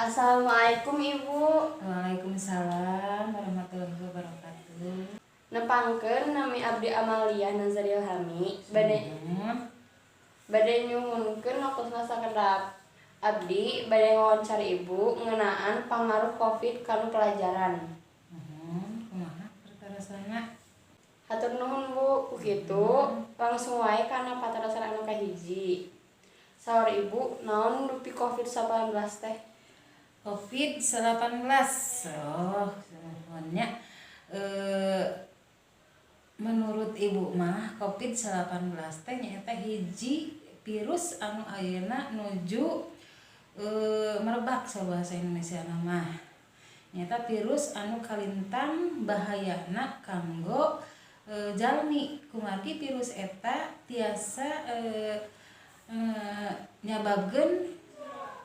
Assalamualaikum, Ibu. Waalaikumsalam warahmatullahi wabarakatuh. Nepangkeun, nami abdi Amalia Nazar Ilhami. Bade bade nyuhunkeun waktosna sakedap. Abdi bade ngawawancara Ibu ngeunaan pangaruh Covid kana pelajaran. Muhun, kumaha pertarosana? Hatur nuhun, Bu. Ku kitu langsung wae kana patarosan anu kahiji. Saur Ibu, naon dupi Covid-19 teh? Covid-19. Oh, nuhun nya. Menurut Ibu mah Covid-19 teh nyaeta hiji virus anu ayeuna nuju merebak, saur bahasa Indonesia mah. Nyaeta virus anu kalintang bahayana kanggo jalmi, kumargi virus eta tiasa nyababkeun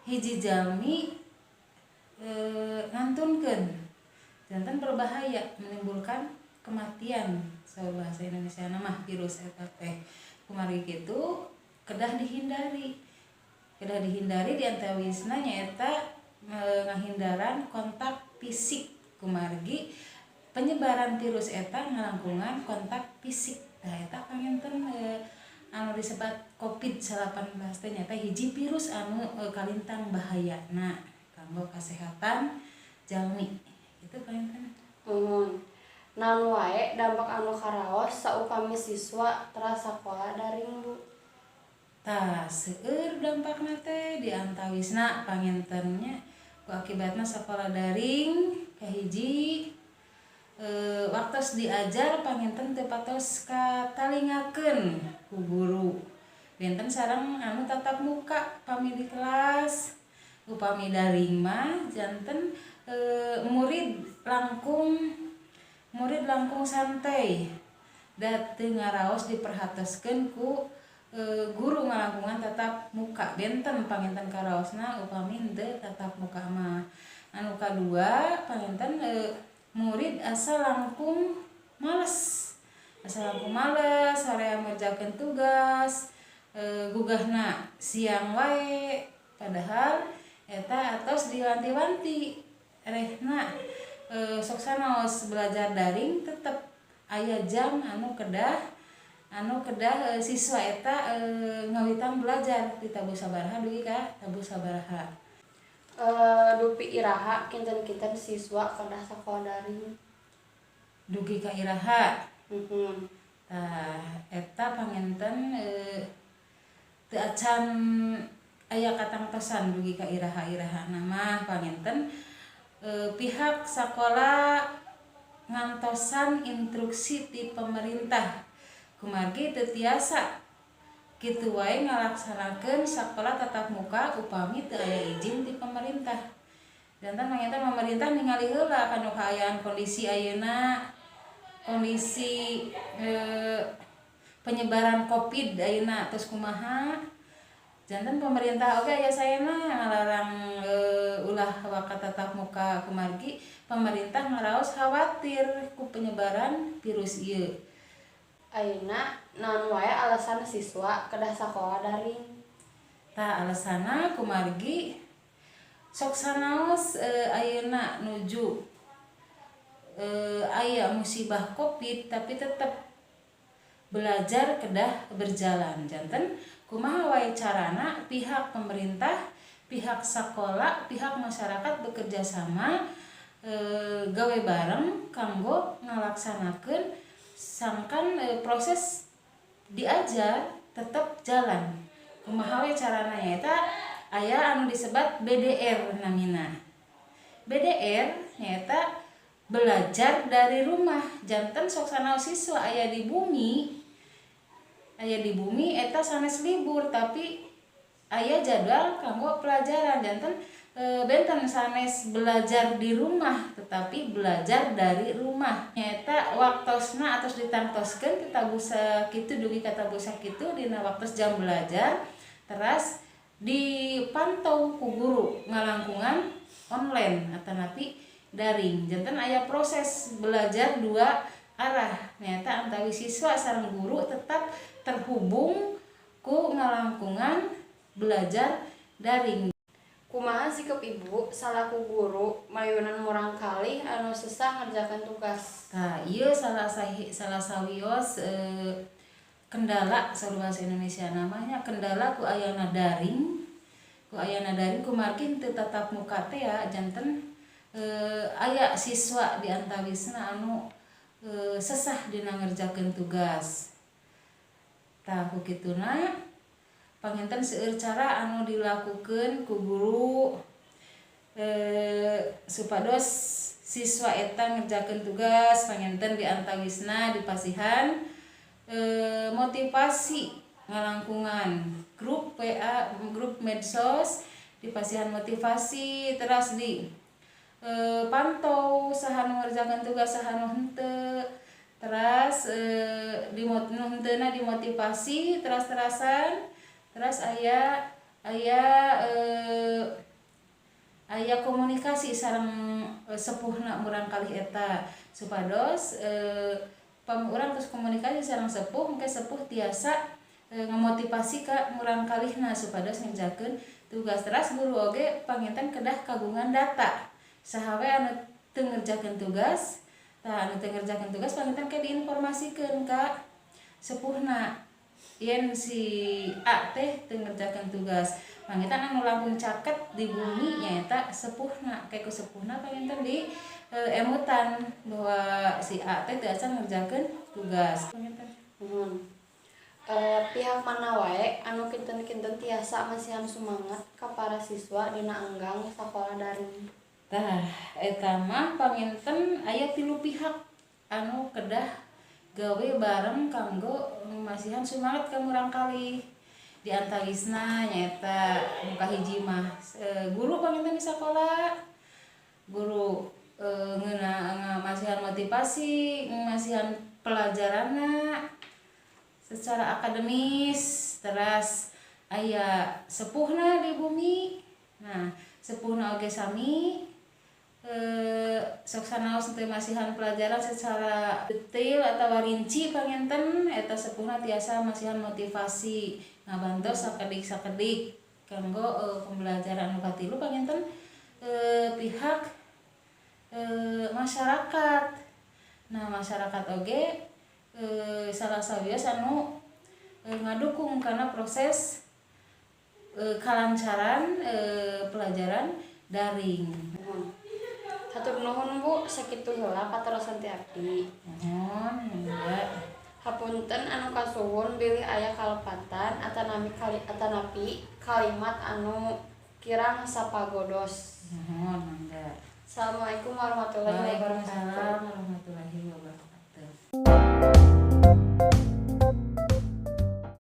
hiji jalmi ngantunkeun, janten berbahaya, menimbulkan kematian saur bahasa Indonesia mah virus eta teh. Kumargi kitu kedah dihindari, kedah dihindari, di antawisna nyaeta ngahindaran kontak fisik, kumargi penyebaran virus eta ngalangkungan kontak fisik. Tah, eta panginten anu disebat Covid-19 teh nyaeta hiji virus anu kalintang bahayana kanggo kasehatan jalmi. Itu panginten. Muhun. Naon wae dampak anu karaos saupami siswa teras sakola daring, Bu? Tah, seueur dampakna teh. Di antawisna panginten nya ku akibatna sakola daring, kahiji, waktos diajar panginten teu patos katalingakeun ku guru, benten sareng anu tatap muka pami di kelas. Upami daring mah janten murid langkung santai da teu ngaraos diperhatoskeun ku guru ngalangkungan tatap muka. Benten panginten karaosna upami henteu tatap muka mah. Anu kadua, panginten murid asa langkung males, asa langkung males hoream ngerjakeun tugas, gugahna siang wae, padahal eta atos diwanti-wanti rehna sok sanaos belajar daring tetep aya jam anu kedah siswa eta ngawitan belajar ti tabuh sabaraha dugi ka tabuh sabaraha. Dupi iraha kinten-kinten siswa kedah sakola daring? Dugi ka iraha? Muhun. Tah, eta panginten teu acan aya katangtosan dugi ka iraha-irahana mah. Panginten pihak sakola ngantosan instruksi ti pemerintah, kumargi teu tiasa kitu wae ngalaksanakeun sakola tatap muka upami teu aya izin ti pemerintah. Janten panginten pemerintah ningali heula kana kaayaan kondisi ayeuna, kondisi penyebaran Covid ayeuna tos kumaha. Janten pemerintah oge aya saena ngalarang ulah waka tatap muka, kumargi pemerintah ngaraos khawatir ku penyebaran virus ieu. Ayeuna naon wae alasan siswa kedah sakola daring? Tah, alasanna kumargi sok sanaos ayeuna nuju aya musibah Covid, tapi tetep belajar kedah berjalan. Janten kumaha wae carana pihak pemerintah, pihak sekolah, pihak masyarakat bekerja sama, gawe bareng kanggo ngalaksanakeun sangkan proses diajar tetap jalan. Kumaha we carana? Nyaeta aya anu disebat BDR namina. BDR nyaeta belajar dari rumah. Janten sok sanaos siswa aya di bumi eta sanes libur, tapi aya jadwal kanggo pelajaran. Janten benten sanes belajar di rumah, tetapi belajar dari rumah. Nyaeta waktosna atos ditangtoskeun ti tabuh sakitu dugi ka tabuh sakitu dina waktos jam belajar, teras dipantau ku guru ngalangkungan online atanapi daring. Janten aya proses belajar dua arah, nyaeta antawis siswa sareng guru tetap terhubung ku ngalangkungan belajar daring. Kumaha sikap Ibu salaku guru mayunan murangkalih anu sesah ngerjakeun tugas? Tah, ieu salah sawios kendala, saur bahasa Indonesia namanya kendala ku ayana daring, kumargi teu tatap muka teh ya, janten aya siswa di antawisna anu sesah dina ngerjakeun tugas. Tah, ku kituna panginten seueur cara anu dilakukeun ku guru supados siswa eta ngerjakeun tugas. Panginten di antawisna dipasihan motivasi ngalangkungan grup WA, grup medsos, dipasihan motivasi, teras di pantau saha nu ngerjakeun tugas, saha nu henteu. Teras di nu henteuna dimotivasi teras-terasan. Teras aya aya aya komunikasi sareng sepuhna murangkalih eta, supados pami urang tos komunikasi sareng sepuh, engke sepuh tiasa ngamotivasi ka murangkalihna supados ngerjakeun tugas. Teras guru oge panginten kedah kagungan data saha we anu teu ngerjakeun tugas. Tah, anu teu ngerjakeun tugas panginten ke diinformasikeun ka sepuhna yen si A teh teu ngerjakeun tugas. Panginten anu langkung caket di bumi nyaeta sepuhna, ke ku sepuhna panginten di emutan bahwa si A teh teu acan ngerjakeun tugas panginten. Muhun. Pihak mana wae anu kinten-kinten tiasa masihan sumanget ka para siswa dina anggang sakola daring? Tah, eta mah panginten aya tilu pihak anu kedah gawe bareng kanggo masihan sumanget ka murangkalih. Di antawisna nyaeta nu kahiji mah guru panginten di sakola. Guru ngeuna masihan motivasi, masihan pelajaranna secara akademis. Teras aya sepuhna di bumi. Nah, sepuhna oge sami sok sanaos teu masihan pelajaran secara detail atau rinci, panginten eta sepuhna tiasa masihan motivasi, ngabantos sakedik-sakedik kanggo pembelajaran. Nu katilu panginten pihak masyarakat. Nah, masyarakat oge salah sawios anu ngadukung karena proses kalancaran pelajaran daring. Hatur nuhun, Bu, sakitu heula patarosan ti abdi. Nuhun, mangga. Hapunten anu kasuhun bilih aya kalepatan atanapi kalimat anu kirang sapagodos. Nuhun, mangga. Assalamualaikum warahmatullahi wabarakatuh. Waalaikumsalam.